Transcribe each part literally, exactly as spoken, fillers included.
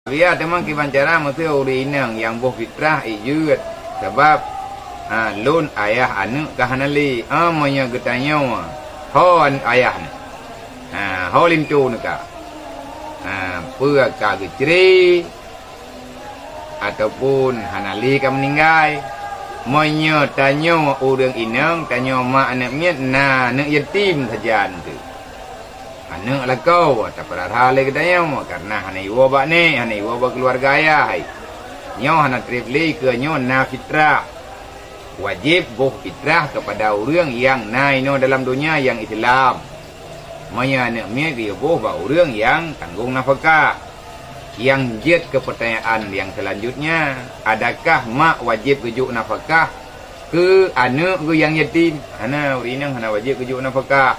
Ya, teuma kiban cara meusé ureuëng inong nyang boh fitrah ijeuet, sabab, ha, lôn ayah aneuëk ka hana lé. Ah, meunyoe geutanyoe, ho aneuëk ayah nyoe, ha, ho linto nyoe ka, ha, peue ka geucre ataupun hana lé ka meuninggai. Meunyoe tanyoe ureuëng inong, tanyoe mak aneuëk miet, na aneuëk yatim sajan teuh. Aneuëk lakoe tapeurara lé geutanyoe, kareuna hana iwoe bak nek, hana iwoe bak keuluwarga ayah hai. Nyoe hana treb lé, keu nyoe na fitrah. Wajéb boh fitrah keupada ureuëng nyang na inoe dalam donya nyang Islam. Meunyoe aneuëk miet, geuboh bak ureuëng nyang tanggong nafakah. Nyang jeuet keu peutanyaan nyang seulanjutnya, adakah mak wajéb geujok nafakah keu aneuëk geuh nyang yatim? Hana, ureuëng inong hana wajéb geujok nafakah.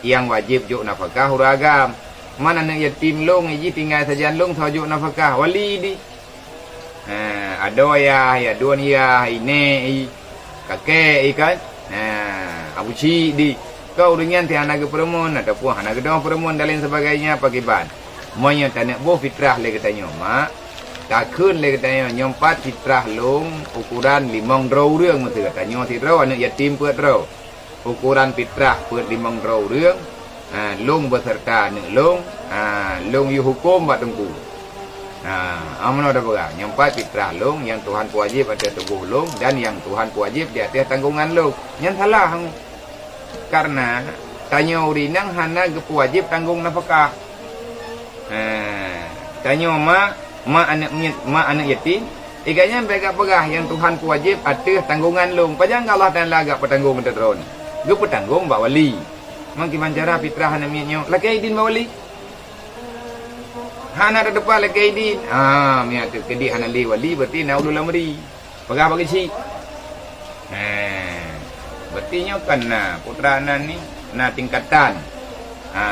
Nyang wajéb jok nafakah ureuëng agam. Man aneuëk yatim lôn, jih tinggai sajan lôn, soe jok nafakah? Wali di. Ha, adoe yah, ya duen yah, i nek, i kakek, i kan? Ha, abu cik di. Keu ureuëng nyan hana geupeureumeun ataupun hana geudong peureumeun dan lain sebagainya, pakriban? Meunyoe taneuk boh fitrah lé geutanyoe mak, takheun lé geutanyoe, nyoe pat fitrah lôn ukuran limong droe ureuëng, meusé geutanyoe sidroe aneuëk yatim peuet droe. Ukuran fitrah peuet limong droe ureuëng, ha, lôn beuseurta aneuëk lôn, ha, lôn yue huköm bak teungku. Ha, ameunoe tapeugah, nyoe pat fitrah lôn nyang Tuhan peuwajéb ateueh tuboh lôn dan nyang Tuhan peuwajéb di ateueh tanggong ngon lôn. Nyan salah. Kareuna tanyoe ureuëng inong hana geupeuwajéb tanggong nafakah. Ha, tanyoe mak, mak aneuëk miet, mak aneuëk yatim, i gobnyan bék gak peugah nyang Tuhan peuwajéb ateueh tanggong ngon lôn. Pajan Allah Taala gak peutanggong ateueh droeneuh? Geupeutanggong bak wali. Mangkiban cara fitrah aneuëk miet nyoe lakée idin bak wali. Hana tateupat lakée idin. Ah, meunyo teukeudi hana lé wali, berarti na ulul amri. Peugah bak geuchik. Heh, berarti nyoe kan na putra nan ni, na tingkatan. Ha,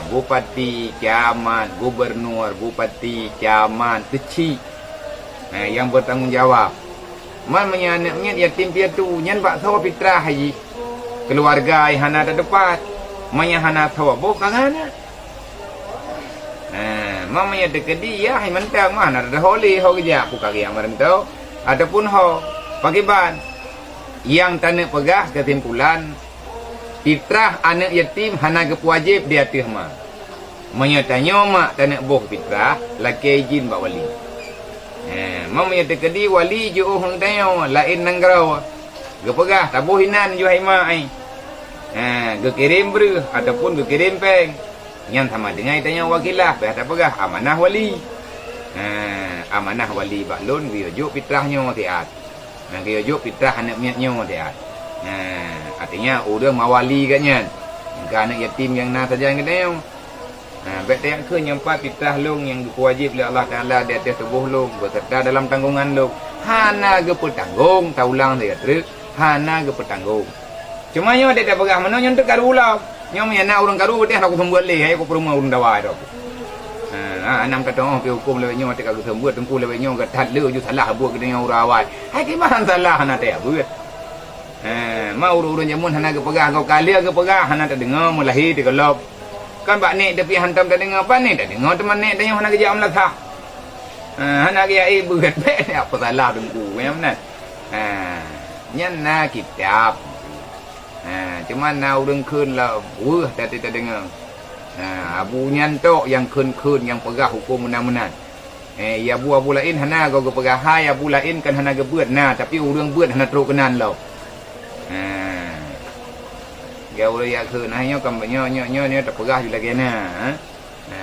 bupati, camat, gubernur, bupati, camat, keuchik. Ha, nyang bertanggung jawab. Man meunyoe aneuëk miet yatim piatu, nyan bak soe fitrah jih? Keuluwarga nyang hana tateupat. Meunyoe hana soe boh ka hana. Ha, meunyoe teukeudi yah mantong, mah na teudah ho lé ho geujak, peue ka geujak meureuntoe ataupun ho. Pakriban? Nyang taneuk peugah keusimpulan, fitrah aneuëk yatim hana geupeuwajéb di ateueh ma. Meunyoe tanyoe mak taneuk boh fitrah, lakée idin bak wali. Ha, meunyoe teukeudi wali jiôh ngon tanyoe laén nanggroe, geupeugah taboh inan juhai mak ai. Ha, geukirém breueh ataupun geukirém péng. Nyan sama deungon tanyoe wakilah, payah tapeugah amanah wali. Ha, amanah wali bak lôn geuyue jok fitrah nyoe siat. Nah, geuyue jok fitrah aneuëk miet nyoe siat. Nah, artinya ureuëng mawali geuh nyan. Ka aneuëk yatim nyang na sajan geutanyoe. Nah, bék tayakin nyoe pat fitrah lôn nyang geupeuwajéb lé Allah Taala di ateueh tuboh lôn, beuseurta dalam tanggongan lôn. Hana geupeutanggong, taulang siat treuk, hana geupeutanggong. Cuma nyoe dek tapeugah meunoe nyoe teuka rula. Nyoe meunyo na ureuëng karu, deh na kuseumeubeuet lé, hai kupeurumoh ureuëng dawa droe. Ha, ha, nam ka teuoh pi huköm lewat nyoe, teuka geuseumeubeuet teungku lewat nyoe, gata le ju salah buet geutanyoe ureuëng awai. Hai kiban salah hana teuka buet. Ha, ma ureuëng-ureuëng jameun hana geupeugah, gau ka lheueh geupeugah hana tadeungoe, meulahé teukeulop. Kan bak nek tapi hantom tadeungoe, bak nek tadeungoe teuma nek tanyoe hana geujak meulasah. Ha, hana geujak ié beuet, bek nek apa salah teungku, nyang meunan. Ha, nyan na kitab. Ha, cuma na ureuëng kheun lom, weueh tati tadeungoe. Ha, Abu nyan tok nyang kheun-kheun nyang peugah huköm meunan-meunan. Eh, ya Abu, Abu laén hana goe geupeugah, hai Abu laén kan hana geubeuet na, tapi ureuëng beuet hana trok keunan lom. Ha. Geu ureuëng jak kheun, hai nyoe kan nyoe, nyoe, nyoe, nyoe tapeugah ju lagée na, ha. Ha.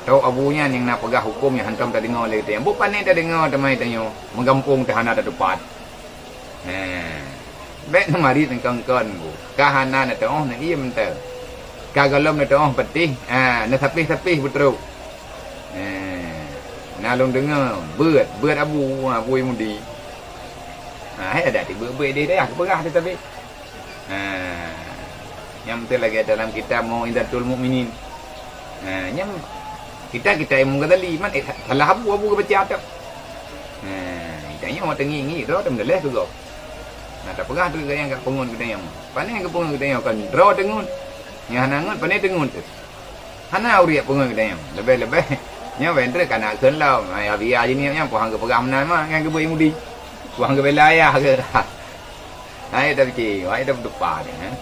Tok Abu nyan nyang na peugah huköm nyang hantom tadeungoe lé geutanyoe. Bukon pane tadeungoe teuma tanyoe, meugampông teuh hana tatupat. Heh, bék neumarit neukon-kon bu. Ka hana neuteuoh neuiem teuh. Ka gohlom neuteuoh peutéh, ha, neusapéh-sapéh beutrok. Heh, na lôn deungoe, beuet, beuet Abu, Abu Yahudi. Ha, hai adak tibeuet-beuet idéh dayah geupeugah teuh sabé. Ha, nyang beutôi lagée dalam kitab Mau'izatul Mukminin. Ha, nyang kita, kita Imam Ghazali, man, eh, salah Abu, Abu geubaca tok. Ha, tanyoe teungieng-ngieng droe teumeudaleh keu gob. Na tapeugah teuh gaya gak peungon geutanyoe. Pane geupeungon geutanyoe kan droe teungon. Nyang hana ngon pane teungon teuh. Hana ureuëng peungon geutanyoe. Leubeh-leubeh Nyoe ban trok ka na kheun lom. Hai, Abi Haji ni nyan, puhang geupeugah meunan mah, nyan geubuet mudi. Puhang geubela ayah geuh. Hai, tapi cik, hai, tapi depan ni, eh.